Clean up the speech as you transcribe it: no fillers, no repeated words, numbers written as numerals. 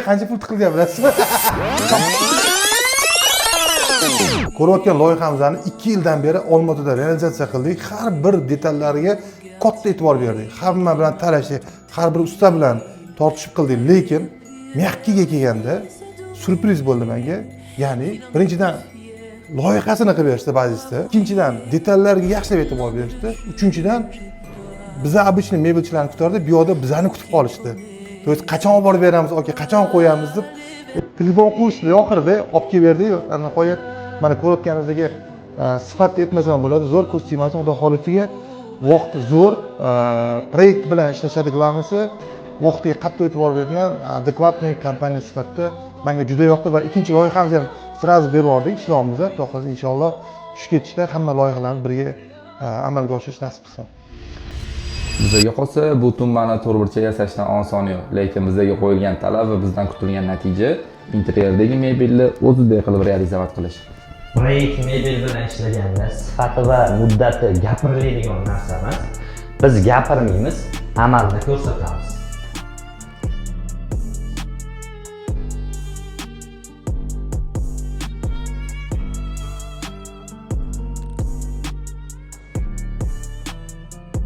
Qancha pul tiqilgan, bilasizmi? Ko'rayotgan loyihamizni 2 yildan beri Olmaotada realizatsiya qildik. Har bir detallariga katta e'tibor berdik, hamma bilan talashdik, har bir usta bilan tortishib qildik, lekin мягкий ga kelganda syurpriz bo'ldi menga. Ya'ni birinchidan, loyihasini qilib berishdi bazisda, ikkinchidan, detallarga yaxshilab e'tibor berishdi, uchinchidan, biza обычный mebelchilarni kutardik, bu yoqda bizani kutib qolishdi. То есть qachon olib borib beramiz, aka, qachon qo'yamiz deb telefon qo'yishdi. Oxirida olib kelib berdik. Nihoyat, mana ko'rayotganingizdek, sifat aytmasam bo'ladi, zo'r, ko'z tegmasin, xudo xohlasiga. Vaqti zo'r, proyekt bilan ishlashadi, главный si vaqtiga qattiq e'tibor bergan адекватный kompaniya sifatida menga juda yoqdi va ikkinchi loyihamizni ham сразу berib yubordik, ishlayapmiz. Xudo xohlasa, inshaalloh, shu ketishda hamma loyihalarni birga amalga oshirish nasib qilsin. Bizaga qolsa, bu tumbani to'rtburchak yasashdan osoni yo'q, lekin bizaga qo'yilgan talab va bizdan kutilgan natija interyerdagi mebelni o'zidek qilib реализовать qilish. Proyekt Mebel bilan ishlaganda sifati va muddati gapiriladigan narsa emas. Biz gapirmaymiz, amalda ko'rsatamiz.